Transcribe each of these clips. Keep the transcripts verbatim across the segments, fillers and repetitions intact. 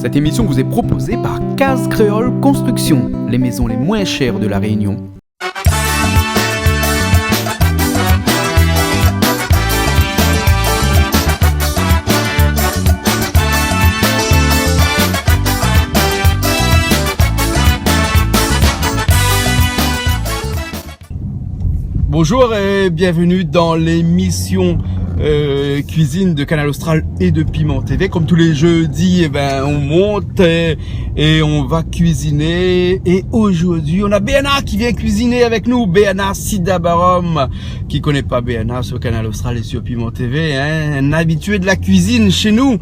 Cette émission vous est proposée par Case Créole Construction, les maisons les moins chères de La Réunion. Bonjour et bienvenue dans l'émission, euh, cuisine de Kanal Austral et de Piment T V. Comme tous les jeudis, eh ben, on monte, euh, et on va cuisiner. Et aujourd'hui, on a Bernard qui vient cuisiner avec nous. Bernard Sidabarom, qui connaît pas Bernard sur Kanal Austral et sur Piment T V, hein, un habitué de la cuisine chez nous.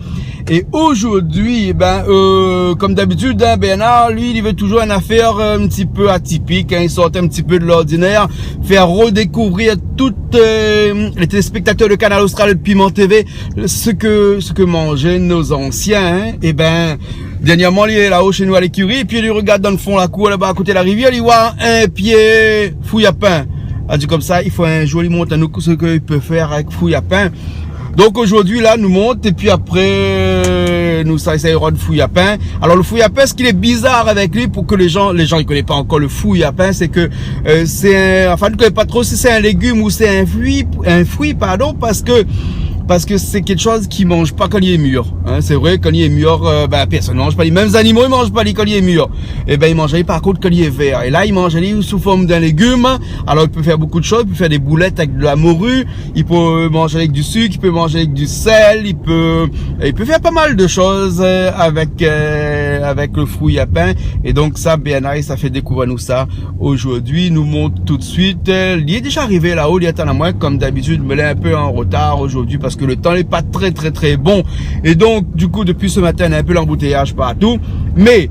Et aujourd'hui, eh ben, euh, comme d'habitude, hein, Bernard, lui, il veut toujours une affaire, euh, un petit peu atypik, hein, il sort un petit peu de l'ordinaire, faire redécouvrir tout, euh, les téléspectateurs de Kanal Austral et de Piment T V ce que, ce que mangeaient nos anciens, hein. Eh ben, dernièrman, li lé la-o chez nous à l'écurie, épi li regard dan le fon la kour, laba, a koté la rivièr, li voi in pié fouyapin. Li di konmsa, i fo in zour li mont anou sak i pé fé avèk fouyapin. Donk zordi la nou mont, épi apré nou sa éséy rod fouyapin. Alor le fouyapin, sak lé bizar avèk li, pou ke lé zan, lé zan i koné pa ankor le fouyapin, sé ke, euh, sé in, anfin, nou koné pa tro si sé in légim ou sé in frui, in frui, pardon, parske, parske sé kékshoz ki manz pa kan li lé mir, hein. Sé vré, kan li lé mir, euh, ben, pèrsone i manz pa li. Mèm zanimo i manz pa li kan li lé mir. É ben, i manz ali par kont kan li lé vèr. É la, i manz ali sou form d'in légim. Alor, i pé fé bonpé de shoz. I pé fé dé boulèt avèk de la mori. I pé manz avèk du sik, i pé manz avèk du sèl, i pé, i pé fé pa mal de shoz, euh, avèk, euh, avèk le fouyapin. É donk sa, Bernard sa fé dékouvèr anou sa zordi. Nou mont tout de suit. Euh, li lé déza arivé la-o, li atann amoin, kom d'abitid, mé li lé in pé an rotar zordi parske le tan lé pa trè, trè, trè bon. É donk, du kou, dopi se matin, na in pé lanboutéyaz partou. Mé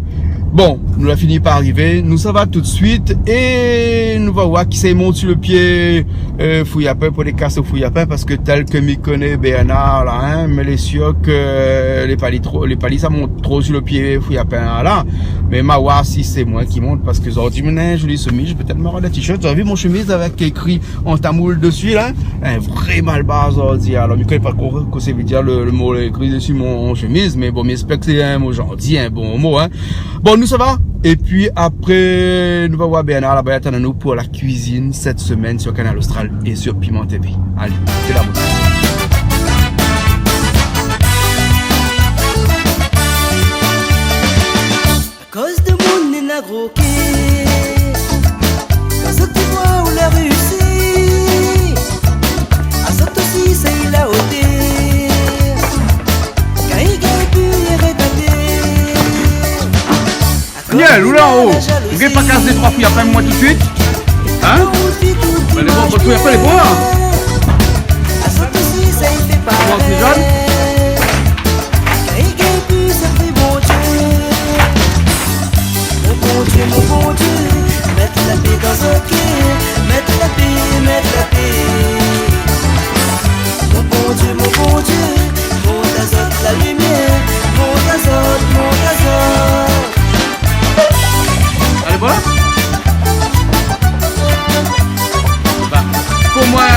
bon, nou la fini par arivé, nou sava tout de suit é nou va voir kisa i mont si le pié, euh, fouyapin, pou dékas fouyapin, parske tèl ke mi koné Bernard la, hein, mé lé sir ke, euh, lé pa li tro, lé pa li sa mont tro si le pié fouyapin la. Mé ma voir si sé moin ki mont, parske zordi mi néna in zoli shemiz, pétèt ma rod in t-shirt, zordi mon shemiz avèk ékri an tamoul dési la, in vré malbar zordi. Alor, mi koné pa kosa, kosa i vé dir le, le mo ékri dési mon shemiz, mé bon, mi éspèr ke sé in mo zanti, in bon mo, hein. Bon, nou sava. Épi apré, nou va voir Bernard laba, i atann anou pou la kuizine sèt semèn sur Kanal Austral é sur Piment T V. Alé, sé la bout. Akoz demoun néna gro kèr, kan zot i voi ou la réisi, azot osi sa i la otèr. Kan i gingn pi, i rèd atèr. Daniel, ou la, oh, ou gingn pa kas dé troi fouyapin pou moin tout de suit ? Hein ? Bin, lé bon, fo fouyapin, lé bon, hein ? Azot osi sa i fé parèy. Koman, ti zone ? Kan i gingn pi, sa fé Bondié. Mon Bondié, mon Bondié, mèt la pé dan zot kèr, mèt la pé, mèt la pé. Mon Bondié, mon Bondié, mont azot la limièr, mont azot, mont azot. Alé, voilà. Ba, pou moin,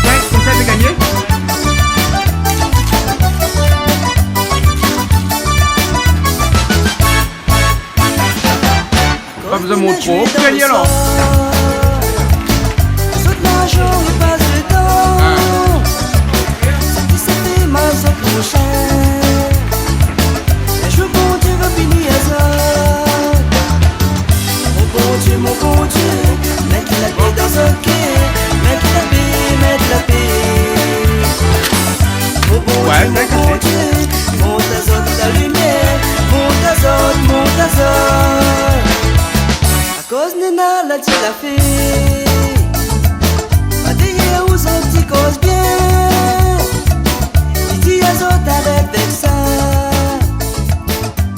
sink, konmsa, sé gagné. Pa bezoin mont tro. Ou gingn alor. Zot larzan i pas dedan. Hein. Sak i sa fé mal zot prosin. In zour Bondié va pini azot. Mon Bondié, mon Bondié, mèt la pé dan zot kèr, mèt la pé, mèt la pé. Mon Bondié, ouais, mon Bondié, mont azot la limièr, mont azot, mont azot. Akoz néna la di la fé, pa dèrièr ou zot i koz bien. Li di azot arèt avèk sa.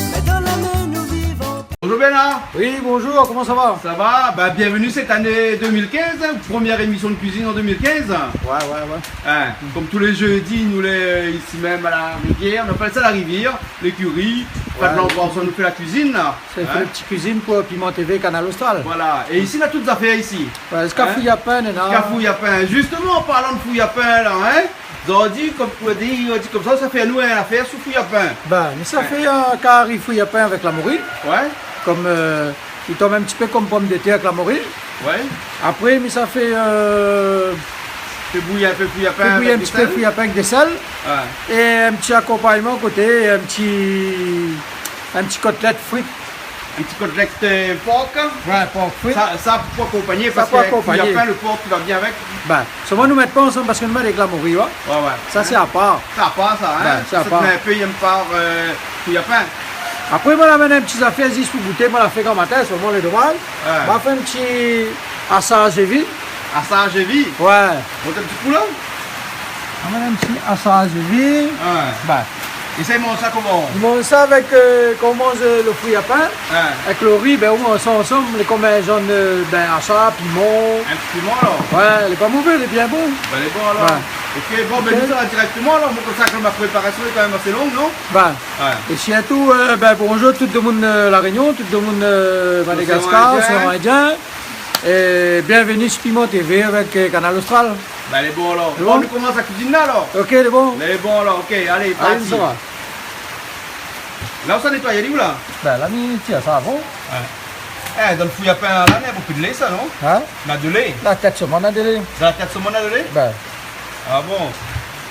Mé dan la min nou viv an. Bonjour Bernard. Oui, bonjour, comment ça va ? Ça va ? Bah, bienvenue cette année deux mille quinze, hein, première émission de cuisine en deux mille quinze. Ouais, ouais, ouais. Hein, comme tous les jeudis, nou lé, euh, ici même à la Rivière, on appelle ça la Rivière, l'écurie, pas de l'endroit où on nous fait la cuisine, là. Sé fé in ti kuizine pou Piment T V, Kanal Austral. Voilà. Et ici, on a toutes affaires ici. Ouais, ziska fouyapin, néna. Ziska fouyapin. Justement, en parlant de fouyapin, là, hein, Zordi, konm, ou di, ou di konmsa, sa fé anou in afèr sou friyapin. Bin, mi sa fé in kari friyapin avèk la mori. Ouais. Konm, euh, i tonm in ti pé konm pomdetèr avèk la mori. Ouais. Apré, mi sa fé, euh, fé bouyi in pé friyapin, fé bouyi in ti pé friyapin avèk dosèl. Ouais. É in ti akonpagnman koté, in ti, in ti kotlèt frit. In ti kotlèt, euh, por. Ouais, por frit. Sa, sa pou akonpagné, parske avèk friyapin, lo por i va bien avèk. Bin, solman nou mèt pa ansanm parske nou mèt avèk la mori, ouais. Ouais, ouais. Sa sé apar. Sa apar sa, hein. Bin, sé apar. Sa sé in pé, i yèm pa, euh, friyapin. Apré, moin la amenn in ti zafèr zis pou gouté, moin la fé gran matin, solman lé domaz. Ouais. Moin la fé in ti asar zévi. Asar zévi ? Ouais. Bon, in ti kou la ? Amenn in ti asar zévi. Ouais. Bin. É sa, i manz sa koman ? I manz sa avèk, euh, kan ou manz, euh, lo friyapin, avèk lo ri, bin, ou manz sa ansanm, lé konm in zone, euh, bin, asar, piman. In ti piman, alor ? Ouais, lé pa mové, lé bien bon. Bin, lé bon, alor. Ouais. Ok, bon, bin, nou sava dirèkteman, alor. Bon, konmsa, ke ma préparasion lé kan mèm asé long, non ? Bin. Ouais. É sirtou, euh, bin, bonjour tout domoun, euh, La Rényon, tout domoun, euh, Madagascar, Océan Indien. Océan Indien. É bienvenu su Piment TV avèk, euh, Kanal Austral. Bin, lé bon, alor. Lé bon ? Bon, nou komans la kuizine la, alor. Ok, lé bon. Lé bon, alor, ok, alé, parti. Alé, nou sava. La, ou sa nétoy ali, ou la ? Bin, la, mi tir sa avan. Ouais. Eh, dann friyapin la, na bonpé de lé, sa, non ? Hein ? Na de lé. La tèt somon na de lé. Dann la tèt somon na de lé ? Bin. Ah bon ?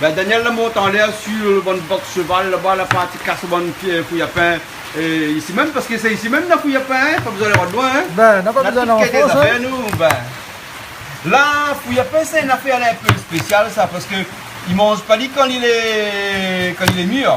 Bin, Daniel la mont anlèr su lo bann bok sheval, laba, la parti kas bann pié friyapin. É isi mèm, parske sé isi mèm, na friyapin, hein, pa bezoin alé loin, hein. Bin, na pa bezoin alé an Frans, hein. Na tout kalité zafèr, nou, bin. La, friyapin, sé in afèr in pé spésial, sa, parske i manz pa li kan li lé, kan li lé mir.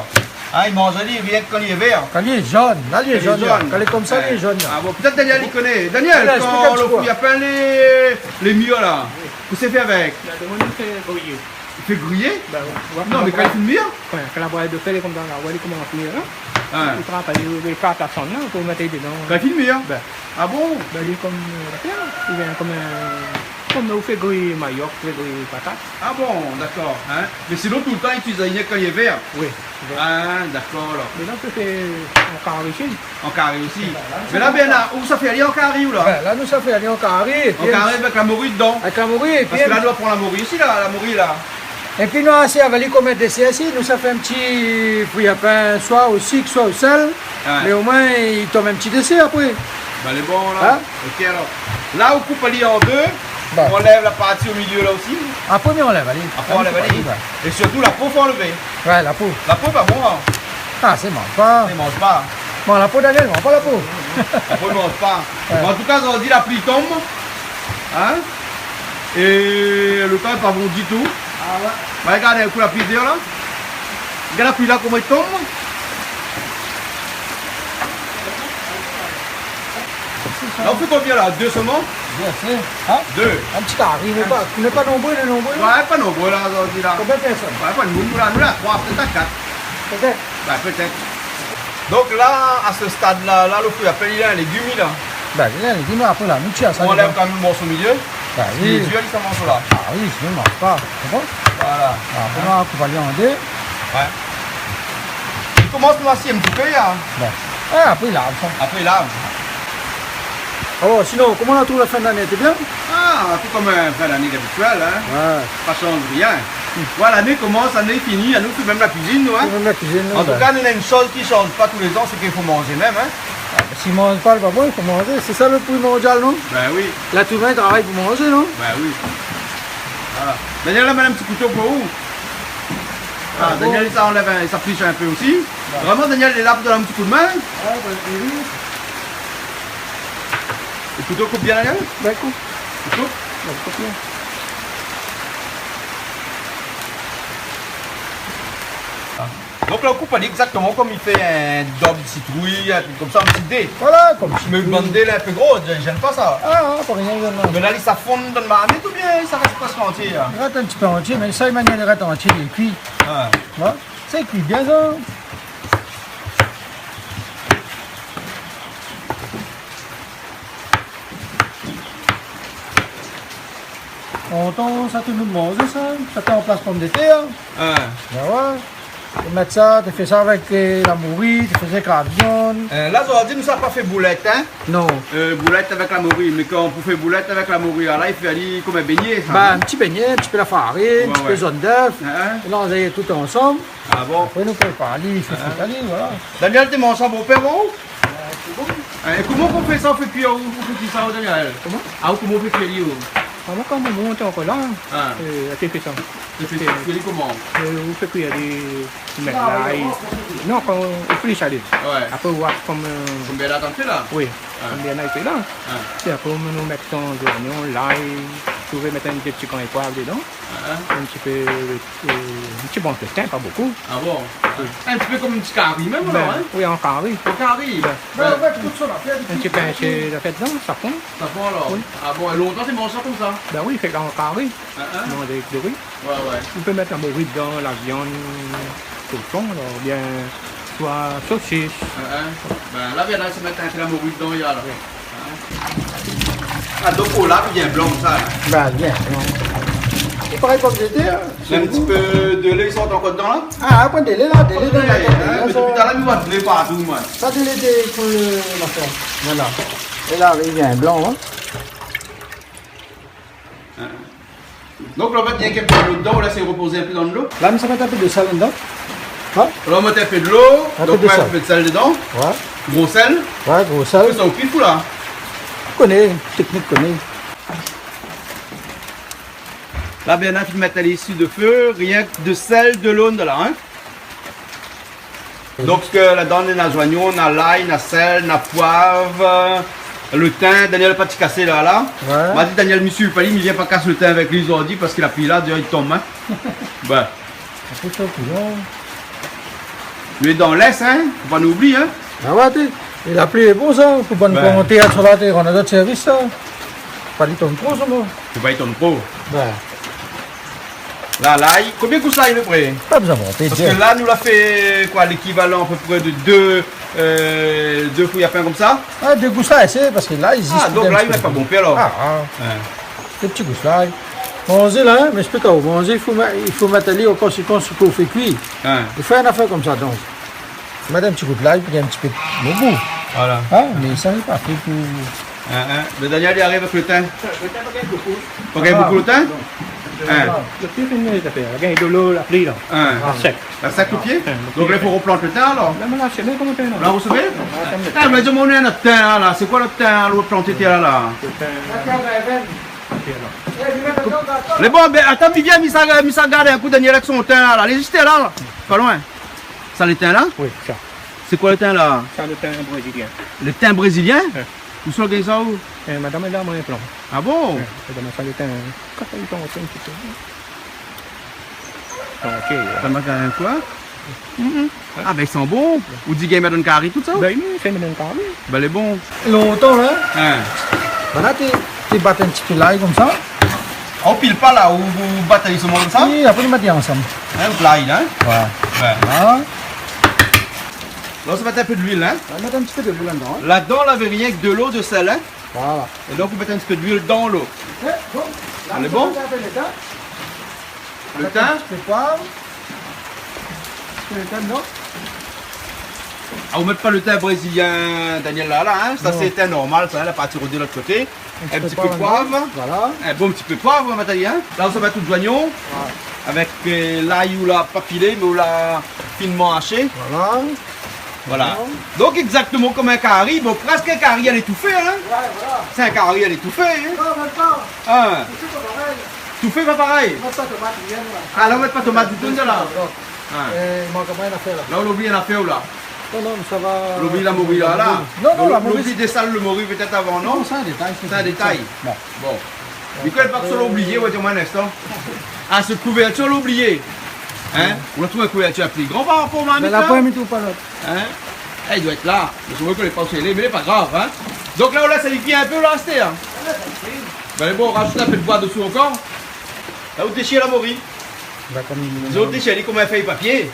Hein, i manz ali rienk kan li lé vèr. Kan li lé zone, la, li lé zone, la. Kan li lé zone. Kan li lé konmsa, li lé zone, la. Ah bon, pétèt Daniel i koné. Daniel, kan lo friyapin lé, lé mir, la, kosa i fé avèk ? La, demoun i fé griyé. I fé griyé ? Bin, ouais. Non, mé kan li fine mir ? Ouais, kan la bwèt dofé, lé konmsa, la, ouais, li komans mir, hein. Ouais. I trap ali, i kat la sann, la, pou mèt dedan. Kan li fine mir ? Bin. Ah bon ? Bin, li lé konm, euh, la tèr, li vien konm, euh, konm ou fé griy mayok, ou fé griy patat. Ah bon, dakor, hein. Mé sinon, toultan, i itiliz ali kan li lé vèr. Oui, vèr. Ah, dakor, alor. Mé la, sé an kari osi. An kari osi. Voilà, la, mé la, Bernard, ou sa fé ali an kari, ou la ? Ouais, la, nou sa fé ali an kari, é pi... An kari avèk la mori dedan. Avèk la mori, é pi... Parske la, nou va pran la mori isi, la, la mori, la. É pi nou, asé, avèk li konm in désèr isi, nou sa fé in ti friyapin, soi o sik, soi o sèl. Ouais. Mé omoin, i tonm in ti désèr apré. Bin, lé bon, la. Hein ? Ok, alor. La, ou koup ali an dé, ou anlèv la parti o milié, la osi. Apré, mi anlèv ali. Apré, ou anlèv ali. Ouais. É sirtou, la po, fo anlèv. Ouais, la po. La po lé pa bon, hein. Ah, sa i manz pa. Sa i manz pa. Bon, la po, Daniel, i manz pa la po. La po, i manz pa. Ouais. Bon, an tou ka, zordi, la pli i tonm. Hein ? É lo tan lé pa bon ditou. Ah ouais. Bin, gard in kou la pli déor la. Gard la pli la, koman i tonm. La, ou fé konbien la ? Dé solman ? Dé, sé, hein ? Dé. In ti kari, nou lé pa, nou lé pa nonbré, nou lé nonbré, non ? Ouais, pa nonbré la, zordi la. Konbien de pèrsone ? Ouais, pa nonbré la, nou la troi, pétèt a kat. Pétèt. Bin, pétèt. Donk la, a se stad la, la, lo friyapin, li lé in légim, li la. Bin, li lé in légim, apré la, nou tir sa dedan. Ou anlèv kan mèm lo morso milié. Bin oui. Li lé dir, li sa manz la. Ah oui, sinon i manz pa. Konpran ? Voilà. Apré, nou koup ali an dé. Ouais. I komans noirsi in ti pé, la. Bin. Ah, apré, i lav sa. Apré, i lav. Alor, sinon, koman ou la trouv la fin d'ané ? Té bien ? Ah, tout konm, euh, fin d'ané abitièl, hein. Ouais. Pa sanz rien. Voilà, lané i komans, lané i fini, anou fé mèm la kuizine, nou, hein. Fé mèm la kuizine, nou, bin. An tou ka, nou na in shoz ki sanz pa tou lé zan, sé k'i fo manzé mèm, hein. Ah, si i manz pa, lé pa bon, i fo manzé. Sé sa lo pri mondial, non ? Bin oui. Lèt imin i travay pou manzé, non ? Bin oui. Voilà. Daniel, la, mèt in ti kouto pou ou. Ah, Daniel, li sa anlèv in, li sa plish in pé osi. Vréman, Daniel lé la pou donn in ti kou d'min. Ouais, bin, oui. Lo kouto i koup bien, Daniel ? Bin, i koup. I koup ? Bin, i koup bien. Donk la, ou koup ali égzaktoman konm i fé in dob sitrouy, in trik konmsa, in ti dé. Voilà, konm sitrouy. Mé bann dé la in pé gro, i zèn pa sa. Ah, ah, pa rien, non. Mé la, li sa fonn dann marmit oubien sa i rès prèsk antié, la ? I rès in ti pé antié, mé sa, i manièr i rès antié, li lé kui. Ah. Ouais. Sa i kui bien, sa. Lontan sa, tout moun i manz sa. Sa té ranplas pomdetèr. Ah. Bin ouais. Ou mèt sa, ou fé sa avèk, euh, la mori, ou fé sa avèk la viann. Euh, la, zordi nou sa pa fé boulèt, hein ? Non. Euh, boulèt avèk la mori, mé kan pou fé boulèt avèk la mori, ala, i fé ali konm in bégné, sa, hein ? Ba, in ti bégné, in ti pé la farine, in ti pé zone d'œuf. Ouais, ouais. Hein, hein. Mélanz tout ansanm. Ah bon ? Apré, nou prépar ali, fé frit ali, voilà. Daniel, té manz sa bonpé, bon ? Euh, sé bon. Hein, é koman ou fé sa, ou fé kui, ou, ou fé kui sa, Daniel ? Koman ? Ah, ou, koman ou fé kui ali, ou ? Ah, moin, kan mon momon té ankor la, euh, té fé sa. Té fé kui ali koman ? Euh, ou fé kui ali, ou mèt lay. Non, kan ou fri sa, ouais. Apré, ou va konm, euh, konm Bernard té fé la ? Oui, konm Bernard té fé la. Ah. É apré, ou mèt, ou mèt ton zoignon, lay, ou vé mèt in dé ti gran poiv dedan. Ah. In ti pé, euh, in ti bransh de tin, pa bonpé. Ah bon ? Oui. In ti pé konm in ti kari mèm, alor, hein ? Oui, an kari. An kari ? Bin, ouais, tout sa, la fé in ti pé, sé la fé dedan, sa fon. Sa fon, alor ? Oui. Ah bon, é lontan té manz sa konmsa ? Bin oui, fé an kari. Ah, ah. Manz avèk do ri. Ouais, ouais. Ou pé mèt la mori dedan, la viann, koshon, alor, oubien soi sosis. Ah, ah. Bin, la, bien, la, sé mèt in pé la mori dedan, ya, la. Oui. Ah, donk, ou la, li vien blan, sa, la. Ba, li vien blan. Sé parèy pomdetèr, hein. Sé in ti pé de lé i sort ankor dedan, la ? Ah, apré de lé, la, de lé, hein, sa. Dopi talèr, mi voi de lé partou, moin. Sa, de lé, de, pou le, la fé. Voilà. É la, li vien blan, hein. Hein. Donk, la, ou va mèt rienk in pé dolo dedan, ou lès repozé in pé dan dolo. La, mi sa mèt in pé de sèl dedan. Hein ? La, ou mèt in pé dolo, donk, ou mèt in pé de sèl dedan. Ouais. Gro sèl. Ouais, gro sèl. Ou fé sa o pif, ou la ? Koné, teknik koné. La, Bernard, ou mèt ali su de fé, rienk de sèl, dolo, la, hein ? Donk, euh, ladan, na zoignon, na lay, na sèl, na poiv, euh, le tin. Daniel la parti kasé la, la. Ouais. Ma di, Daniel, mi suiv pa li, mi vien pa kas le tin avèk li zordi parske la pli la, déor li tonm, hein. Bin. Apré sa, ou kouyon. Li lé dan lès, hein. Fo pa nou oubli, hein. Ah ouais, té. É la pli lé bon, sa. Fo pa nou konté a sa la, té, nou na dot sèrvis, sa. Pa li tonm tro, sa, non. Fo pa li tonm tro. Bin. La, lay, konbien gous lay, a pé pré ? Pa bezoin konté. Parske la, nou la fé koi, lékivalan a pé pré de dé, euh, dé fouyapin konmsa ? Ah, dé gous lay, sé parske la, i égzis. Ah, donk la, i mèt pa bonpé, alor. Ah, ah. Ouais. Dé ti gous lay. Manzé la, hein, mi èksplik aou. Manzé, i fo mèt, i fo mèt ali an konsékans kan ou fé kui. Hein. Ou fé in afèr konmsa, donk. Mèt in ti gou d'lay pou gingn in ti pé de gou. Voilà. Hein, mé sa lé pa fé pou... Hein, hein. Mé Daniel, li ariv avèk le tin. Le tin, pa gingn bonpé. Pa gingn bonpé le tin ? Ah, non. Hein. Le pié, sé in afèr. La gingn dolo, la pli, la. Hein. La sèk. La sèk, le pié ? Hein, le pié. Donk la, i fo replant le tin, alor. La, mé la, sé bien koman tin, la. La, ou sové ? Ah, sa, mi... Ah, mé di amoin, nou néna nout tin, la. Sé koi le tin, la, ou planté, la, la ? Le tin. Lé bon, bin, atann, mi vien, mi sa, mi sa gard in kou Daniel avèk son tin, la, la. Lé zis la, la. Pa loin. Sa, le tin, la ? Oui, sa. Sé koi le tin, la ? Sa, le tin brézilien. Le tin brézilien ? Ouais. Ousa ou gingn sa, ou ? Euh, madam, èl la, moin, plan. Ah bon ? Ouais, madam, sa, le tin, kan i tonm in ti pé. Ok, ouais. Sa, ma fé in koi ? Mhm. Ah, bin, i san bon. Ou di gingn mèt dan kari, tout sa ? Bin oui, fé mèt dan kari. Bin, lé bon. Lontan, la. Hein. Voilà, té, té bat in ti pé lay konmsa. Ah, ou pil pa la, ou, ou bat ali solman konmsa ? Oui, apré, nou mèt ansanm. Hein, ou lay, hein ? Ouais. Ouais. Voilà. La, sa va èt in pé d'luil, hein ? Nou va mèt in ti pé d'luil ladan, hein. Ladan, lavé rienk dolo, de sèl, hein ? Voilà. É donk, ou mèt in ti pé d'luil dan lo. Ok, bon. Alé, bon. Nou va mèt in pé le tin. Le tin ? In ti pé poiv. In ti pé le tin, non ? Ah, ou mèt pa le tin brézilien, Daniel, la, la, hein ? Non. Sa, sé tin normal, sa, la parti de lot koté. In ti pé poiv, voilà. In bon ti pé poiv, ou va mèt ali, hein ? La, ou sa mèt tout zoignon. Ouais. Avèk, euh, lay ou la pa pilé, mé ou la finement ashé. Voilà. Voilà. Donk, égzaktoman konm in kari. Bon, prèsk in kari a létoufé, hein ? Ouais, voilà. Sé in kari a létoufé, hein ? Non, mèm pa. Hein ? Toufe, pa parèy. Toufe, pa parèy. Mèt pa tomat, rien, la. Ah, la, ou mèt pa tomat ditou, la. Non. Hein. Euh, i mank amoin in afèr, la. La, ou la oubli in afèr, ou la. Non, non, mé sa va. Ou la oubli la mori, la, la. Non, non, la mori, ou la oubli désal le mori pétèt avan, non ? Non, sé in détay, sé in détay. Bon. Bon. Nicolas, pa ke sa ou la oublié, ouais, di amoin in instan. Ah, sé kouvèrtir, ou la oublié. Hein ? Ou la trouv in kouvèrtir pli gran par rapor a ma... Mé la, la poin, mi trouv pa lot. Hein ? Eh, i doi èt la. Mé sé vré ke lé pa o sélé, mé lé pa grav, hein. Donk la, ou lès ali kui in pé, ou la, asté, hein. Bin, bon, ou razout in pé d'boi désou ankor. La, ou déshir la mori. Bin, konm... Zot i déshir ali konm in fèy papié.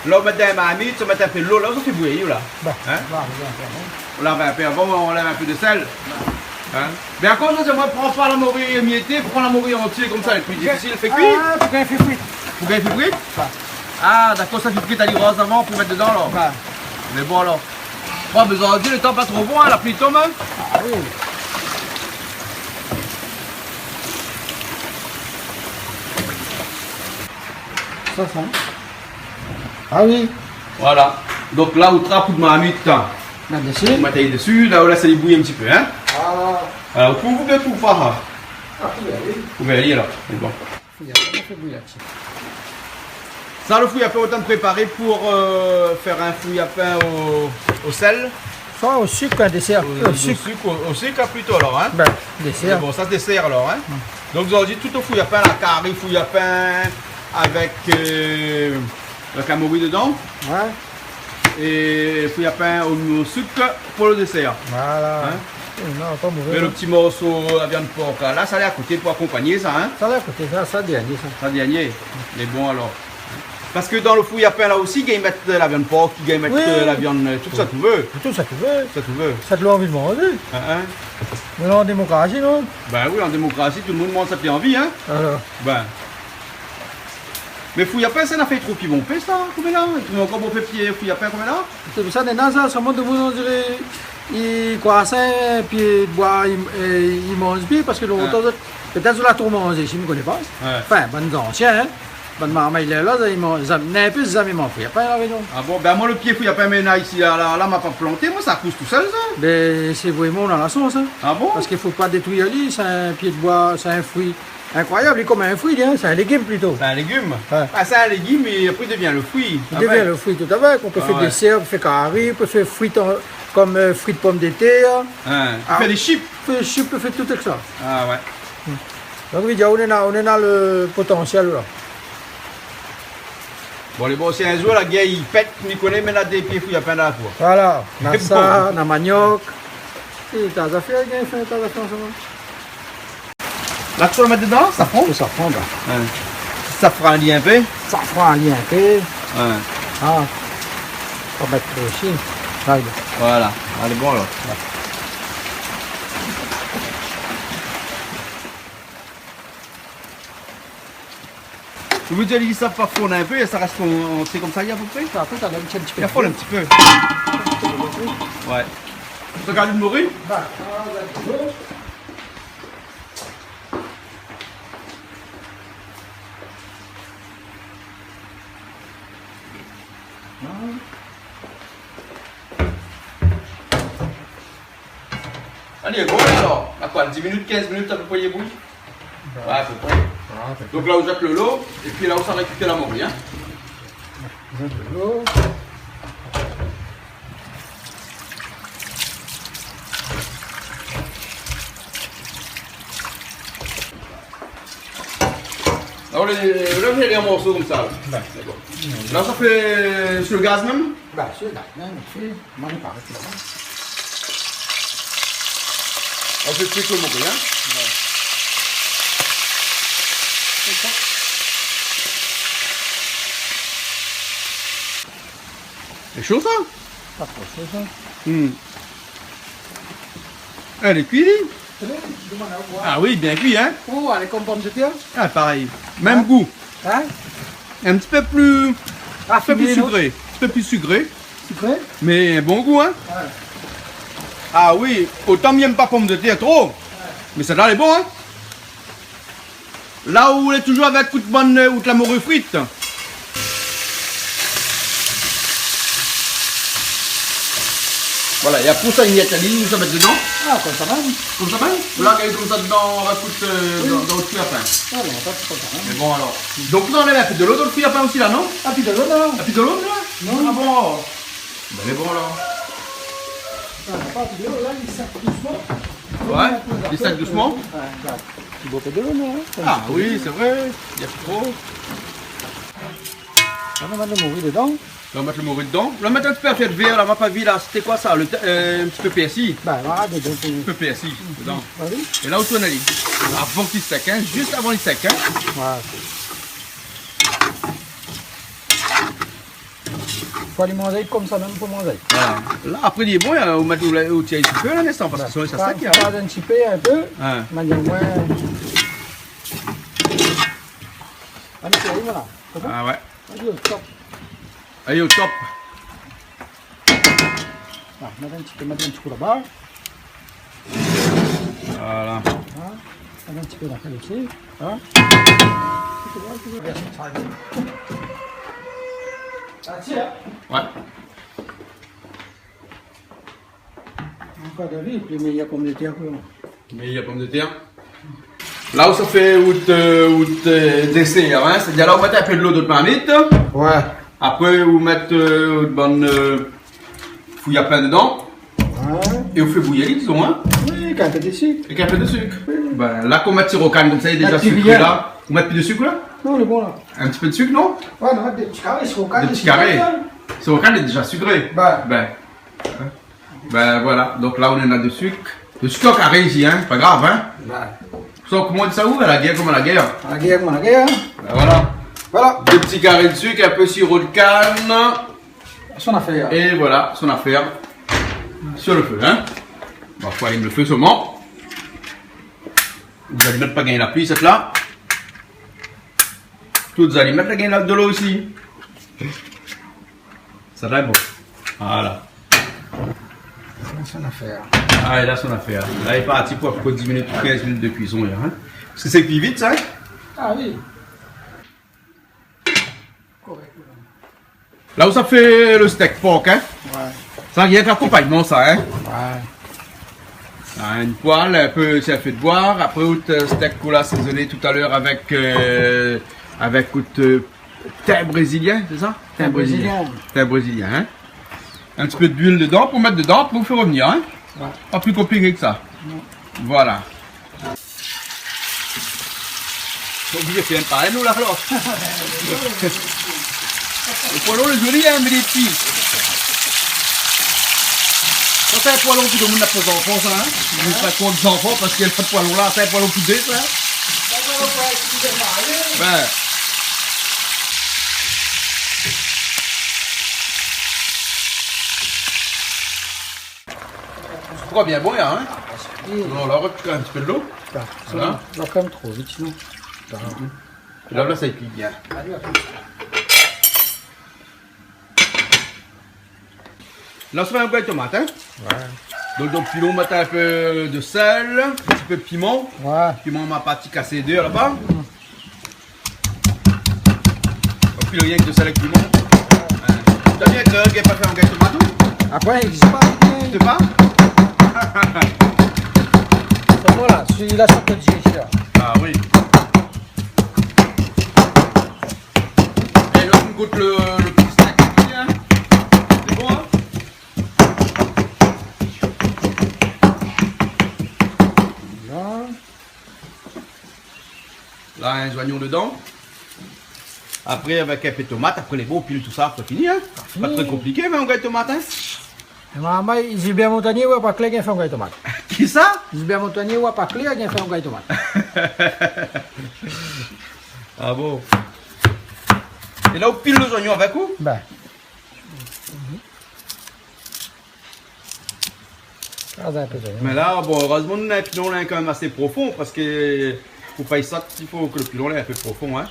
La, ou mèt dan in marmit, ou mèt in pé dolo, la, ou fé bouyir, la. Ba, hein ? Ba, ba, ba, ba. Ou lav in pé avan, ou anlèv in pé de sèl. Hein ? Mé akoz, moin, pran pa la mori émiété, pran la mori antié konmsa, lé pli difisil, fé kui. Ah, pou gingn fé frit. Pou gingn fé frit ? Ba. Ah, dakor, sa i fo kit ali roz avan pou mèt dedan, alor. Bin. Mé bon, alor. Bon, mé zordi, lo tan pa tro bon, in, la pli i tonm, in. Ah oui. Sa, sa. Ah oui. Voilà. Donk la, ou trap out marmit, in. Mèt desi. Ou mèt ali desi, la, ou lès ali bouyi in ti pé, in. Ah. Voilà, ou kouv, ou kouv pa, in. Ah, kouv, oui. Kouv ali, alor. Sé bon. Fouyapen, i fé bouyi la. Sa, lo fouyapen, ou la préparé pou, euh, fé in fouyapen o, o sèl. Sa, o sik, in, désèr. O, o sik, o, o sik, in, plito, alor, in. Bin, désèr. Mé bon, sa, désèr, alor, in. Mm. Donk, zordi, tout lo fouyapen, la, kari fouyapen avèk, euh, avèk la mori dedan. Ouais. É fouyapen o, o sik pou lo désèr. Voilà. In ? Non, pa mové, non. Mé lo ti morso la viann por, la, sa lé a koté pou akonpagné sa, in ? Sa lé a koté, sa, sa dernié, sa. Sa dernié. Mé bon, alor. Parske dan lo fouyapen, la osi, i gingn mèt la viann por, i gingn mèt, oui, euh, la viann, euh, tout sa ou vé. Tout sa ou vé. Tout sa ou vé. Sa ou anvi manzé. In, in. Mé la, an démokrasi, non ? Bin oui, an démokrasi, tout lo moun i manz sak li anvi, in. Alor. Bin. Mé fouyapen, sa na fé tro pi bonpé, sa, koméla. I trouv ankor bonpé pié fouyapen, koméla. Sé pou sa, néna sa, sa mont demoun, on diré, i kroi sa, pié d'boi, i, é, i manz pi, parske lontan, ah, zot, pétèt zot la tro manzé, si mi koné pa. Ouais. Anfin, bann zansien, in. Bann marmay lèr la, zot i manz, zam-, néna in pé, zot i manz fouyapen, la, non ? Ah bon ? Bin, moin, lo pié fouyapen, mé na isi, la, la, la, ma pa planté, moin, sa i pous tousèl, sa. Bin, sé vréman, ou na la shans, in. Ah bon ? Parske fo pa détrui ali, sé in pié d'boi, sé in frui. Inkroiyab, li lé konm in frui, in, sé in légim plito. Sé in légim ? Ouais. Ah, sé in légim, é apré, i devien lo frui. I devien lo frui, tout a fé. Ah ouais. Ou pé fé désèr, ou pé fé kari, ou pé fé frit an, konm, euh, frit pomdetèr. In, ou pé fé dé chip. Fé dé chip, ou pé fé tout èk sa. Ah ouais. Hmm. Donk, mi di aou, ou néna, ou néna lo potansièl, la. Bon, lé bon, si in zour la guèr i pèt, mi koné, mé na dé pié fouyapen dan la kour. Voilà, na sa, na maniok. É ta zafèr, i gingn fé ta zafèr ansanm. La, ou sa mèt dedan safran ? Lo safran, bin. Ouais. Safran ali in pé. Safran ali in pé. Ouais. Ah. Ou mèt osi. Voilà. Voilà. Alé, bon, alor. Ouais. Ou vé dir, li sa pa fonn in pé, sa i rès an, an, sé konmsa, i fo fé ? Sa i fo fé in ti pé. I fo fé in ti pé. Ouais. Ou sa gard lo mori ? Bin, sa va èt bon. Alé, bon, alor, na koi, dis minit, kinz minit apépré, i bouy ? Ouais, apépré. Ouais, apépré. Donk la, ou zèt lo lo, épi la, ou sa rékipèr la mori, in ? Zèt lo lo. La, ou lé, ou lé an morso konmsa, la. Ouais. Dakor. La, sa i fé si lo gaz mèm ? Bin, si lo gaz mèm, i fé, moin, mi paré, la. Ou fé kui lo mori, in ? Ouais. Sé sa. Lé sho, sa ? Pa tro sho, sa. Hmm. Lé kui, li ? Lé kui, li, di amoin la, ouais. Ah oui, bien kui, in ? Ou, lé konm pomdetèr ? Ah, parèy. Mèm gou. In ? In ti pé pli, in ti pé pli sikré. Rafiné, non ? In ti pé pli sikré. Sikré ? Mé bon gou, in ? Ouais. Ah oui, otan mi èm pa pomdetèr tro. Ouais. Mé sèt-la lé bon, in ? La ou lé toujour avèk out bann, euh, out la mori frit. Voilà, é apré sa, i mèt ali, ou sa mèt dedan. Ah, konmsa mèm. Konmsa mèm ? Ou la, konmsa dedan, avèk out, euh, oui, dan, dan out fouyapen. Ah non, pa konmsa mèm. Mé bon, alor. Donk, ou anlèv in pé dolo dan lo fouyapen osi, la, non ? Ah, pi dolo, non. Ah, pi dolo, la ? Non. Ah bon ? Bin, lé bon, la. Ah, pa pi dolo, la, li sèk dousman. Ouais, li sèk dousman. Ouais, ouais. Ti bo pé dolo, non, in ? Ah oui, sé vré. Na pi tro. Ah, nou mèt lo mori dedan. La, ou mèt lo mori dedan. La, ou mèt in ti pé afèr vèr, la, ma pa vi, la. Sété koi, sa ? Lo, euh, in ti pé pèrsi. Bin, voilà, dedan, pou... In ti pé pèrsi dedan. Alé. É la, ou tourn ali. Avan k'i sèk, in. Zis avan k'i sèk, in. Voilà. Fo ali manzé konmsa mèm pou manzé. Voilà. La, apré, li lé bon, in, ou mèt, ou la, ou tir in ti pé, la, lèstan, parske sinon, sa sèk, in. Kraz in ti pé, in pé. In. Manièr moin. Alé, sé bon, la. Sé bon ? Ah ouais. Alé, o top. Alé, o top. Ah, mèt in ti pé, mèt in ti kou laba. Voilà. Hein ? Mèt in ti pé la fèy osi. Hein ? Ah, tiens. Ouais. Ankor de vi, pli méyèr pomdetèr, koi. Méyèr pomdetèr. La ou sa fé out, euh, out, euh, désèr, hein, sétadir la ou mèt in pé dolo dan out marmit. Ouais. Apré ou mèt, euh, out bann, euh, fouyapen dedan. Ouais. É ou fé bouyir, dizon, hein. Oui, èk in pé de sik. Èk in pé de sik. Oui. Ben, la kan ou mèt siro kann konmsa, lé déza sikré la. Ou mèt pi de sik la ? Non, lé bon la. In ti pé de sik, non ? Ouais, non, dé ti karé siro kann, dé ti karé. Siro kann lé déza sikré. Ben. Ben. Hein ? Ben voilà, donk la ou néna de sik. De sik an karé isi, hein, pa grav, hein. Ouais. Sa, koman i di sa, ou, a la gèr konm a la gèr. A la gèr konm a la gèr, hein. Ben voilà. Voilà. Dé ti karé de sik, in pé siro de kann. Son afèr. É voilà, son afèr. Sur le feu, hein. Bon, fo alim le fé solman. Zot i mèt pa gingn la pli, sèt la. Tout zot i mèt la gingn la dolo osi. Sa va èt bon. Voilà. Son afèr. Ah, é la, son afèr. La, lé parti pou, pou dis minit, kinz minit de kuison, la, hein. Parske sa i kui vit, sa, hein ? Ah oui. Korèk. La ou sa fé le stèk pork, hein ? Ouais. Sa rienk akonpagnman, sa, hein ? Ouais. Ah, in poêle, in pé, sa fé de boi. Apré, out, euh, stèk ou la asézoné talèr avèk, euh, avèk out, euh, tin brézilien, sé sa ? Tin brézilien. Tin brézilien, hein ? In ti pé d'luil dedan, pou mèt dedan, pou fé revnir, hein ? Ouais. Pa pli konpliké ke sa. Non. Voilà. Oblizé fé in parèy, nou, la, alor. Le poilon lé zoli, hein, mé lé pti. Sa, sé in poilon pou demoun na pa zanfan, sa, hein. Hein ? Sa, pou zanfan, parske le poilon la, sé in poilon pou dé, sa. Ben. Tro bien bon, la, hein ? Oui. Non, la, ou rajout in ti pé dolo. Voilà. Sa va, sa va kan mèm tro vit, sinon. Mhm. É la, la, sa i kui bien. La, sa va in rougay tomat, hein ? Ouais. Donk, donk, pilon, mèt in pé de sèl, in ti pé piman. Ouais. Piman, ma parti kasé dé laba. Mm. Ou pilon rienk de sèl avèk piman. Ouais. Ou la bien ke, ke pa fé in rougay tomat, ou ? Apré, i égzis pa. Sé pa ? Sé bon, la, si la sort de digésion. Ah oui. É la, ou gout le, le pti stèk isi, hein. Lé bon, hein ? Bien. La, in zoignon dedan. Apré, avèk in pé tomat, apré lé bon, ou pil tout sa, apré fini, hein. Fini. Pa tro konpliké, mé in rougay tomat, hein. É momon, Gilbert Montagné, ou la pa klèr, i gingn fé in rougay tomat. Kisa ? Gilbert Montagné, ou la pa klèr, i gingn fé in rougay tomat. Ah bon ? É la, ou pil lé zoignon avèk, ou ? Ben. Kraz in pé zoignon. Mé la, bon, erèzman, nou néna in pilon la, kan mèm asé profon, parske pou fé sa, i fo ke le pilon la lé in pé profon, hein.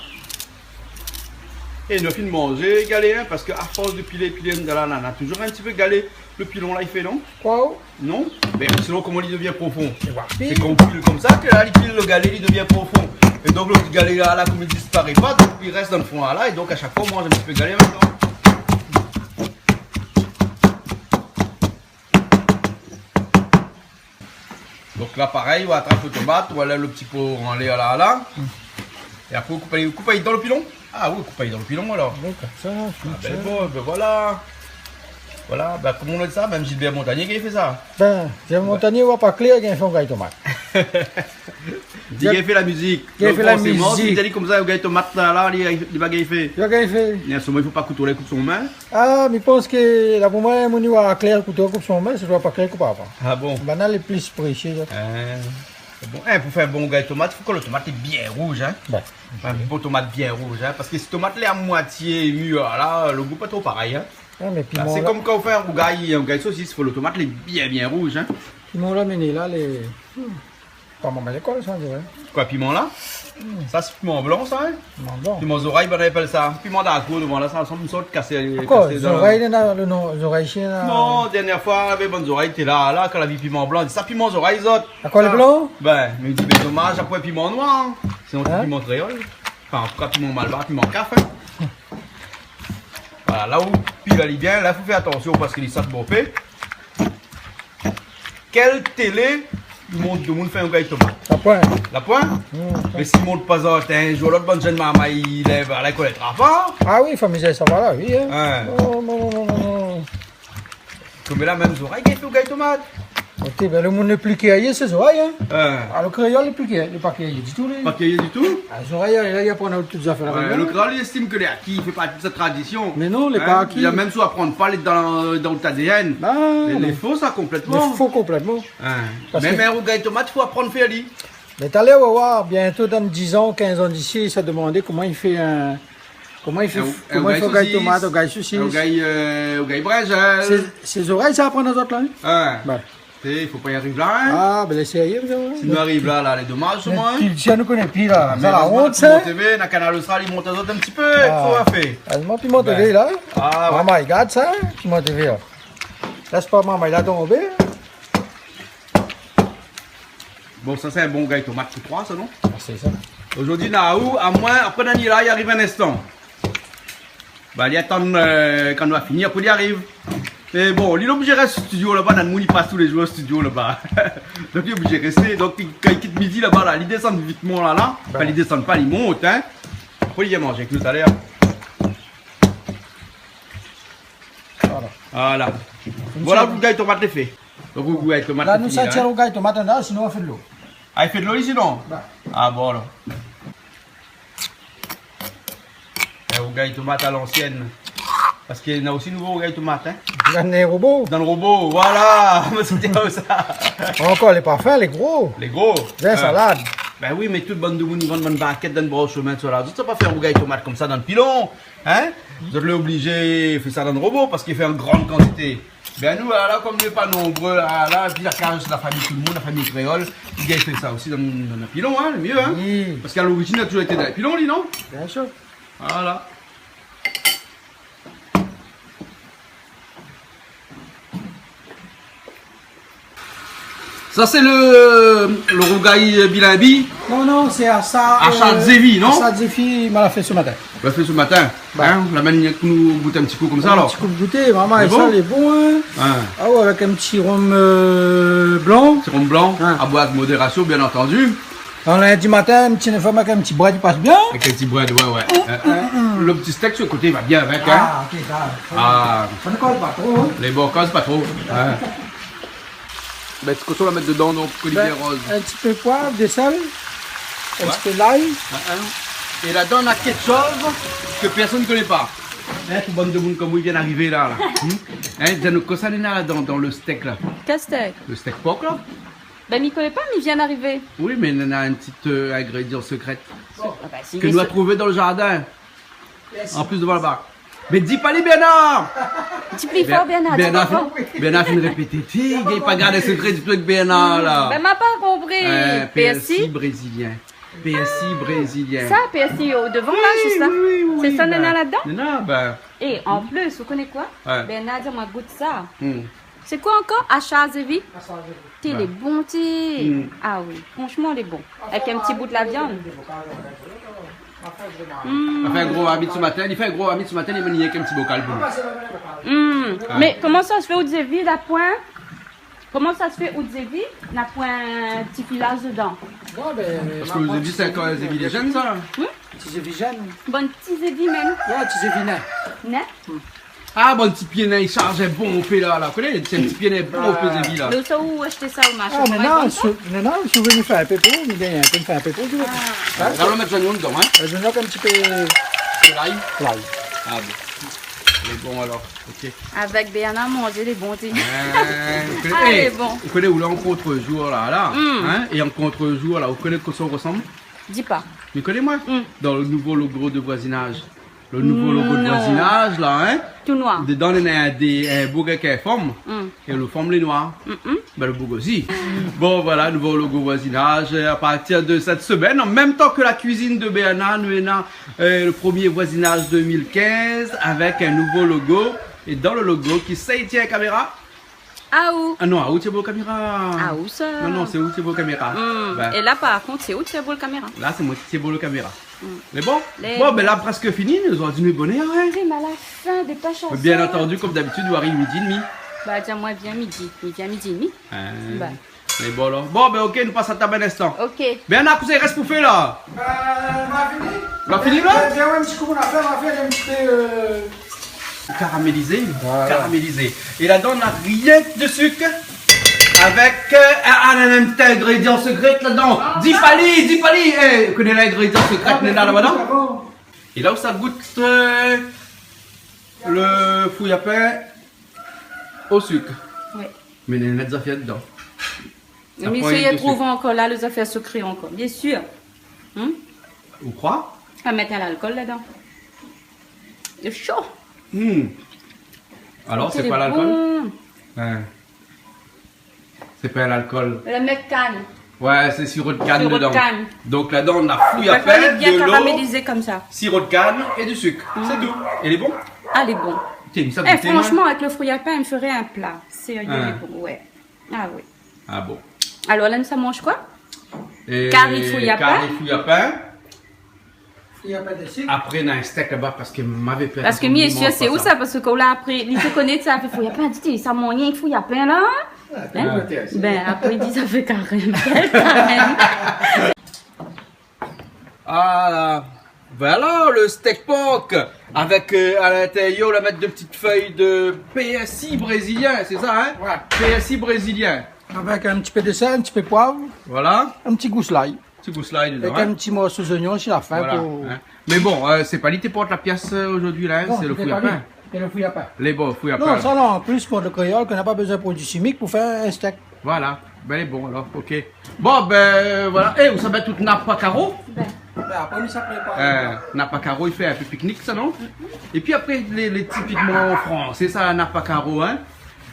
É nou la fine manzé galé, hein, parske a fors de pilé, pilé, la, la, la, touzour in ti pé galé, le pilon la, i fé, non ? Koi ? Non ? Mé sinon, koman li devien profon ? Sé kan ou pil konmsa ke la, li pil le galé, li devien profon. É donk, le galé la, la, konm li disparé pa, donk li rès dan le fon la, la, é donk a shak foi, ou manz in ti pé galé an mèm tan. Donk la, parèy, ou atrap le tomat, ou anlèv le pti po anlèr la, la. Mm. É apré, ou koup ali, ou koup ali dan le pilon. Ah oui, ou koup ali dan le pilon, alor. Oui, konmsa, ah, konmsa. Ben bon, ben voilà. Voilà, ben, koman ou di sa, mèm Gilbert Montagné i gingn fé sa. Ben, Gilbert Montagné, ou la pa klèr, i gingn fé in rougay tomat. Li gingn fé la mizik. Li gingn fé la mizik. Donk, forséman, si ou di konmsa, rougay tomat la, la, li, li va gingn fé. Li va gingn fé. Mé solman, i fo pa kouto la i koup son min. Ah, mi pans ke la, pou moin, moun i oi klèr kouto koup son min, sé doi pa klèr koup avan. Ah bon ? Banna lé pli présé, la. Ah, sé bon. Hein, pou fé in bon rougay tomat, i fo ke le tomat lé bien rouz, hein. Ben. In bon tomat bien rouz, hein, parske si tomat lé a moitié mir, la, le gou pa tro parèy, hein. Ah, mé la, piman, sé la, konm kan ou fé in rougay, in rougay sosis, i fo le tomat lé bien, bien rouz, hein. Piman la, mé la, lé, hmm. Pa momon lékol sa, mi diré. Koi, piman la? Hmm. Sa sé piman blan sa, in? Piman blan. Piman zorèy, banna i apèl sa. Piman dan la kour, dovan la, sa sanm in sort kasé, kasé dan la... Zorèy, néna lo non, zorèy shien la. Non, dèrnié foi, avèk bann zorèy té la, la, kan la vi piman blan, sa piman zorèy, zot. Akoz lé blan? Bin, mi di, bin, domaz, sa pou piman noir, in. Sinon sé piman kréol. Anfin, an tou ka, piman malbar, piman kaf, in. Voilà, la ou pil ali bien, la fo fé atansion parské li sat bonpé. Kèl télé i mont domoun fé in rougay tomat? La poin. La poin? Hmm. Mé si i mont pa, zot, in zour lot, bann jenn marmay i lèv, la i koné trapa. Ah oui, famiz, sa va la, oui, in. In. Oh, non, non, non, non, non. Konm la, mèm zorèy i gingn fé rougay tomat. Ok, bin, lo moun lé pli kirié, sé zorèy, in. In. Ah, lo kréol lé pli kirié, lé pa kirié ditou, li. Pa kirié ditou? Ah, zorèy, la, li aprann tout zafèr la. Ouais, lo kréol, li estim ke lé aki, i fé parti de sa tradision. Mé non, lé pa aki. Li la mèm soi aprann pa, lé dan, dan out ADN. Ah, non. Lé fo sa, konplètman. Lé fo konplètman. In. Parské mèm in rougay tomat, i fo aprann fé ali. Mé talèr, ou va oir, bientô, dan dizan, kinzan d'isi, sa i sa domandé koman i fé in, koman i fé, in, koman i fé in rougay tomat, in rougay sosis. In rougay, euh, rougay brinzèl. Sé, sé zorèy sa i aprann azot la, in? Ouais. Bin. Té, i fo pa i ariv la, in? Ah, bin, lé sérié, sa, in? Si nou ariv la, la, lé domaz, mé moin, in? Kiltir, nou koné pi la. Ah, mé sa la erèzman, ont, sa. Piment TV, na Kanal Austral, i mont azot in ti pé, ah, kosa fé. Erèzman, Piment TV la. Ah, ouais. Momon i gard sa, Piment TV la. Lès pa momon la tonbé. Bon, sa sé in bon rougay tomat pou troi, sa, non? Ah, sé sa. Zordi, na ou, amoin, apré Daniela i ariv in instan. Ba, li atann, euh, kan nou va fini, apré li ariv. Mé bon, li lé oblizé rès studio laba, dan lo moun i pas tou lé zour studio laba. Donk li lé oblizé rèsté. Donk li, kan li kit midi laba, la, li désann vitman la, la. Anfin, li désann pa, li mont, in. Apré li vien manzé avèk nou talèr. Voilà. Voilà. Voilà, rougay tomat lé fé. Donk, rougay tomat la, nou sa tir rougay tomat andan, sinon nou fé dolo. Ah, i fé dolo isi, non? Ba. Ah, bon, alor. In rougay tomat a lansièn. Parské na osi nouvo rougay tomat, in. Dan lo robo. Dan lo robo, voilà. Mé sé bien sa. Ankor, lé pa fin, lé gro. Lé gro. Bin, salad. Bin oui, mé tout bann domoun i vann bann barkèt dan bor shomin, sa la. Zot sa pa fé in rougay tomat konmsa dan pilon, in? Zot lé oblizé fé sa dan robo parské i fé an gran kantité. Bin nou, la, la, konm nou lé pa nonbré, la, la, pi la kaz la fami, tout domoun, la fami kréol, i gingn fé sa osi dan, dan pilon, in, lé myé, in. Oui. Parské a lorizin, la touzour été dan pilon, li, non? Bien sir. Voilà. Sa sé lo, lo rougay bilinbi. Non, non, sé ashar, ashar, euh, zévi, non? Ashar zévi, ma la fé somatin. Ma la fé somatin. Ba. In, la mèm, nou gout in ti kou konmsa, alor. In ti kou gouté, momon, é sa lé bon, in. Lé bon? In. Ah ouais, avèk in ti rom, euh, blan. Ti rom blan, in, a boir avèk modérasion, bien antandi. An lindi matin, in ti, in foi, avèk in ti brèd, i pas bien. Avèk in ti brèd, ouais, ouais. Mm, mm, mm. Lo ti stèk su lo koté i va bien avèk, in. Ah, ok, sa. Ah. Sa i kol pa tro, in. Lé bon, i kol pa tro. Ouais. Bin, ti koton, nou va mèt dedan, donk, ke li vien roz. Bin, in ti pé poiv, de sèl, in ti pé lay. In, in. É ladan, na kék shoz ke pèrsone i koné pa. In, pou bann domoun konm ou i vien arivé la, la. Hmm? In, di anou, kosa néna ladan, dan lo stèk la? Kèl stèk? Lo stèk por la. Bin, mi koné pa, mi vien arivé. Oui, mé néna in ti, euh, ingrédian sekré. Ah, ba, si, ke nou la trouvé dan lo zardin. An plis dovan laba. Mé di pa li, Bernard! Di pli for, Bernard, di pli for. Bernard fine répété. Ti, i gingn pa gard sekré ditou avèk Bernard, la. Bin, ma pa konpri. Euh, pèrsi. Pèrsi brézilien. Pèrsi brézilien. Sa, pèrsi o dovan, la, zis la. Oui, oui, oui, oui. Sé sa, néna ladan? Néna, bin. É an plis, ou koné koi? Ouais. Bernard di amoin, gout sa. Hmm. Sé koi ankor? Ashar zévi? Ashar zévi. Té lé bon, té. Hmm. Ah oui, fransman, lé bon. Avèk in ti bout la viann. Hmm. Li fé in gro marmit somatin, li fé in gro marmit somatin, li la amenn in ti bokal pou nou. Hmm. Ah. Mé koman sa i fé out zévi la poin? Koman sa i fé out zévi na poin ti filaz dedan? Non, bin, parské out zévi, sé ankor zévi lé jenn, sa. Hmm? Ti zévi jenn. Bon, ti zévi mèm. Ouais, ti zévi nin. Nin? Hmm. Ah, bann ti pié nin, i sharz bonpé la, la. Ou koné, sé in ti pié nin bonpé, zévi la. Mé ousa ou ashté sa o marshé? Ah, mé non, sou, mé non, si ou vé nou fé in pé pou, nou gingn in pé, nou fé in pé pou, ou vé. Ah. Hein? La, nou mèt zoignon dedan, hein. Euh, zoignon, in ti pé lay. Lay. Ah bon. Mé bon, alor, ok. Avèk Bernard manzé, lé bon, té. Hein, ou koné, ah, é, lé bon. Ou koné, ou lé an kont-zour la, la, hein, é an kont-zour la, ou koné kosa ou resanm? Di pa. Ou koné amoin? Hmm. Dan lo nouvo logo de voisinage. Le nouvo logo de voisinage, la, hein ? Tout noir. Dedan, néna in boug èk in fanm. Mm. É le fanm lé noir. Mm-mm. Ben, le boug osi. Bon, voilà, nouvo logo voisinage. À partir de cette semaine, en même temps que la cuisine de Bernard, nou néna, euh, le premier voisinage deux mille quinze avec un nouveau logo. Et dans le logo, kisa i tien la kaméra ? Aou. Ah non, aou i tien bo la kaméra. Aou sa. Non, non, sé ou i tien bo la kaméra. Mm. Ben. É la, par kont, sé ou i tien bo la kaméra. La, sé moin i tien bo la kaméra. Mm. Lé bon ? Lé bon. Bon, ben la, prèsk fini, nou la di nou bonèr, hein. Krèm a la fin, dépêch-toi. Bien entendu, comme d'habitude, nou ariv midi é demi. Bah, di amoin, vien midi. Midi, vien midi é demi. Hein. Bah. Mé bon, alor. Bon, ben, ok, nou pass a tab in instan. Ok. Bernard, kosa i rès pou fé, la ? Ben, nou la fini. Nou la fini, la ? Ben, ben, ouais, in ti kou, nou la fé, nou la fé in ti pé, euh, Karamélizé, voilà. Karamélizé. É ladan, néna rienk de suk avèk, euh, ah, ah, néna in ti ingrédian sekré ladan. Ah, di pa li, di pa li. Eh, ou koné l'ingrédian sekré, ah, néna laba, non ? É la, ou sa gout, euh, le fouyapen o suk. Ouais. Mé néna dé zafèr dedan. Mé sa, i trouv ankor la, lé zafèr sekré ankor, bien sir. Hmm ? Ou kroi ? A mèt lalkol ladan. Lé sho. Hmm. Alor, sé pa lalkol ? Bon. Hein. Sé pa lalkol. La mèt kann. Ouais, sé siro de kann dedan. Siro de kann. Donk ladan, néna fouyapen, bien karamélizé konmsa. Siro de kann é du suk. Mm. Sé tou. É lé bon ? Ah, lé bon. Té, sa, eh, gout, fransman, avèk le fouyapen, i fé in pla. Sérié, lé bon, ouais. Ah oui. Ah bon. Alor la, nou sa manz koi ? Kari fouyapen. Kari fouyapen. Fouyapen de suk. Apré, néna in stèk laba, parske mavé plin. Parske mi lé sir, sé ou sa, parske kan la apré, li té koné sa, fé fouyapen, di, sa manz rienk fouyapen la. Ah, hein ? Ben, apré, li di, sa fé karèm. Karèm. Ah la, voilà le steak pork avec, euh, à l'intérieur, on va mettre deux petites feuilles de persil brésilien, c'est ça, hein ? Ouais. Persil brésilien. Avec un petit peu de sel, un petit peu de poivre. Voilà. Un petit goût l'ail. Petit goût l'ail dedans, hein. Avec un petit morceau d'oignon sur la fin. Voilà, hein. Mais bon, euh, c'est pas lui qui porte la pièce, euh, aujourd'hui, là, hein, c'est le fouyapen. Non, c'était pas lui. C'est le fouyapen. Les bons fouyapen. Non, ça non, en plus, pour le créole, qu'on n'a pas besoin de produits chimiques pour faire un steak. Voilà. Ben, lé bon, alor, ok. Bon, ben, voilà. Eh, ou sa mèt tout napa karo ? Ben. Ben, apré, nou sa prépar. Euh, napa karo, i fé in pé piknik, sa, non ? Mm-mm. É pi apré, lé, lé tipikman fransé, sa, napa karo, hein.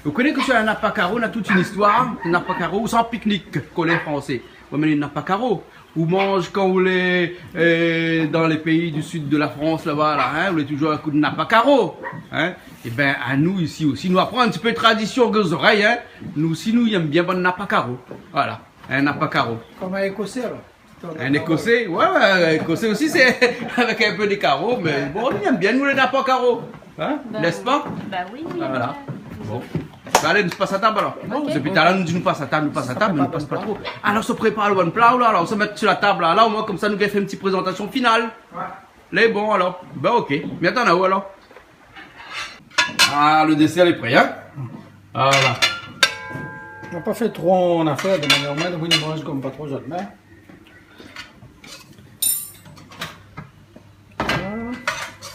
Ou koné ke si in napa karo, néna tout in istoir. Napa karo, ou sa piknik, kan lé fransé. Ou amèn napa karo. Ou manz kan ou lé, euh, dan lé péi du sud de la Frans, laba, la, hein, ou lé toujour in kou de napa karo, hein. É ben, anou, isi osi, nou aprann in ti pé tradision gozorèy, hein. Nou osi, nou èm bien bann napa karo. Voilà, in napa karo. Konm in Ékosé, alor. In Ékosé, ouais, ouais, Ékosé osi, sé avèk in pé de karo, mé bon, nou èm bien, nou, lé napa karo. Hein ? Ben, n'est-ce pas ? Ben oui, oui, voilà. Bon. Ben, alé, nou pass a tab, alor. Ok. Dopi talèr, nou di nou pass a tab, nou pass a tab, mé nou pass pa tro. Alor, sa prépar le bann pla, la, alor, sa mèt sur la tab, la, la, omoin, konmsa, nou gingn fé in ti prézantasion final. Ouais. Lé bon, alor. Ben, ok. Mi atann aou, alor. Ah, le désèr lé pré, hein ? Voilà. Nou la pa fé tro an afèr, de manièr, omoin, nou manz konm pa tro zot, mé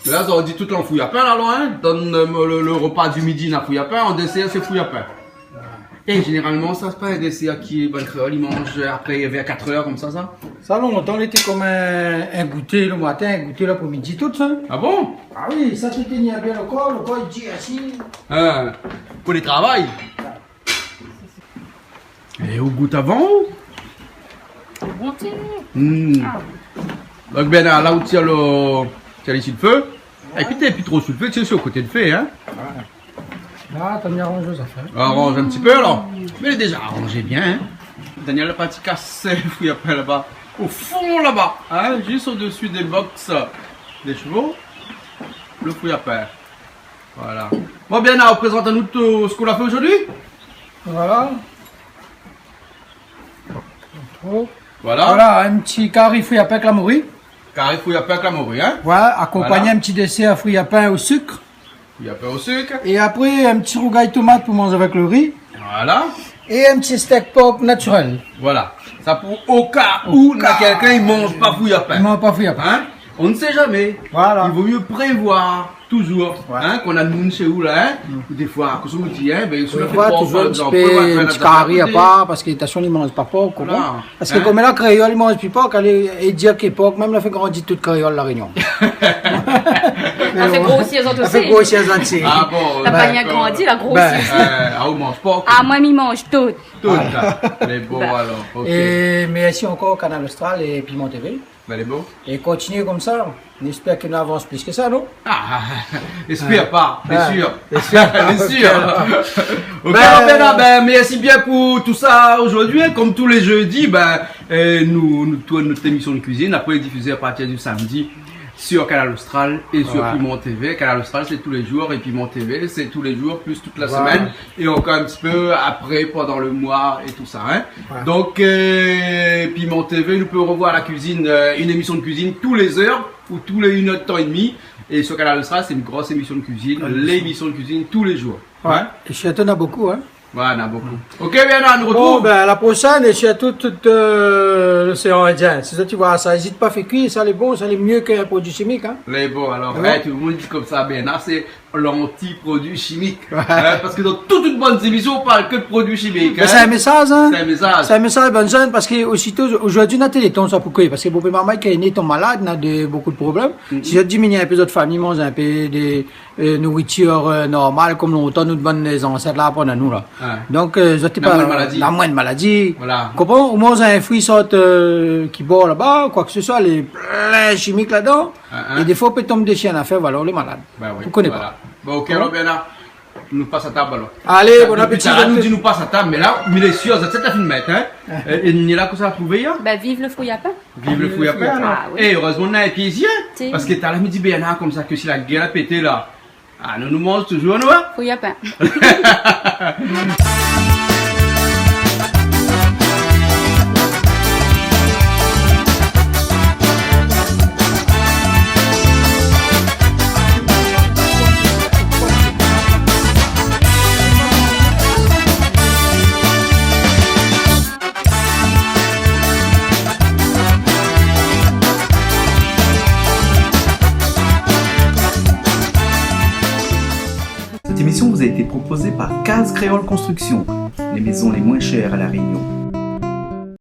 la, sa i di tout an fouyapen, la, alor, hein. Dan, euh, le, le repas du midi, na fouyapen, an désèr, sé fouyapen. É zénéralman, sa, sé pa in désèr ke bann kréol i manz apré, vèr katr èr, konmsa, sa ? Sa, lontan, lété konm in, in gouté le matin, in gouté lapré-midi, tout sa. Ah bon ? Ah oui, sa té tien bien le kor, le kor i di, ah si. Hein, pou le travay. É ou gout avan, ou ? Bon, ti. Hmm. Ah. Donk, ben, la, la ou tir le, tir isi le fé. É pi, té pi tro su le fé, té su le koté de fé, hein. Ouais. La, Tania aranz zafèr. Aranz in ti pé, alor. Mé lé déza aranzé bien, hein. Daniel la parti kas fouyapen laba. O fon laba, hein, zis o-dsi dé box dé shevo. Le fouyapen. Voilà. Bon, bien, alor, prézant anou tout sak ou la fé zordi. Voilà. Voilà. Voilà, in ti kari fouyapen avèk la mori. Kari fouyapen avèk la mori, hein ? Ouais, akonpagné in ti désèr fouyapen o suk. Fouyapen o suk. É apré, in ti rougay tomat pou manz avèk le ri. Voilà. É in ti steak pork natirèl. Voilà. Sa pou o ka ou na kèlkin i manz pa fouyapen. I manz pa fouyapen. Hein ? On ne sait jamais. Voilà. Il vaut mieux prévoir. Toujour, in, kan na moun shé ou la, in, défoi, kosa ou di, in, bin, si ou la fé pork, par égzanp, ou va fé in ti kari apar, parske de tout fason, li manz pa pork, ou konpran ? Voilà. Parske konm la, kréol, li manz pi pork, alé, é dir ke pork, mèm la fé grandi tout kréol La Rényon. La fé grosir zot osi. La fé grosir zot osi. Ah bon, dakor. La pa bien grandi, la grosir. Bin, euh, ah, ou manz pork ? Ah, moin, mi manz tout. Tout, la. Lé bon, alor, ok. É mèrsi ankor, Kanal Austral é Piment T V. Bin, lé bon. É kontinié konmsa. Mi éspèr ke nou avans plis ke sa, non ? Ah, éspèr pa, lé sir. Lé sir. Lé sir. Ok, alor, Bernard, bin, mèrsi bien pou tousa zordi, in. Konm tou lé zerdi, bin, euh, nou, nou tourn nout émision de kuizine. Apré, lé difizé a partir du samedi sur Kanal Austral é sur Piment T V. Kanal Austral, sé tou lé zour, é Piment T V, sé tou lé zour, plis tout la semèn. É ankor in ti pé apré, pandan le moi é tousa, in. Donk, euh, Piment T V, nou pé revoir la kuizine, euh, in émision de kuizine tou lé zèr ou tou lé inn èr d'tan é dmi. É sur Kanal Austral, sé in gro émision de kuizine, lémision de kuizine tou lé zour. Ouais. É sirtou, na bonpé, in. Ouais, na bonpé. Ok, Bernard, nou retrouv. Bon, bin, a la proshèn, é sirtou tout, euh, l'océan Indien. Si zot i voi sa, ézit pa fé kui, sa lé bon, sa lé myé ke produi shimik, in. Lé bon, alor, tout le moun i di konmsa, Bernard, sé lanti-produi shimik. Ouais. In, parske dan tout, tout bann émision, ou parl ke de produi shimik, in. Mé sé in mésaz, in. Sé in mésaz. Sé in mésaz, bann zenn, parske ositou, zordi, na Téléthon, sa pou koué ? Parske bonpé marmay ki lé né i tonm malad, na de, bonpé de problèm. Si zot i diminié in pé zot farine, manz in pé de, euh, nouritir, euh, normal, konm lontan nout bann zansèt la aprann anou la. Donk, euh, zot i na pa, moin maladi. Na moin maladi. Voilà. Konpran ? Ou manz in frui sort, euh, ki bor laba, koi ke se soi, lé plin shimik ladan. É défoi, ou pé tonm dési in afèr, voilà, ou lé malad. Bin oui, voilà. Ou koné pa. Bon, ok, alor, Bernard, nou pas a tab, alor. Alé, bon apéti. Sa, dopi talèr, nou di nou pas a tab, mé la, mi lé sir, zot la fine mèt, in. É, é ni la, kosa ou la trouvé, in ? Bin, viv le fouy a pin. Viv le fouy a pin, alor. Ah oui. É, erèzman, nou na in pié isi, in. Si. Parske talèr, mi di Bernard konmsa ke si la gèr la pété, la, ah, nou, nou manz toujour, nou, in ? Fouy a pin. Cette émission vous a été proposée par Case Créole Construction, les maisons les moins chères à La Réunion.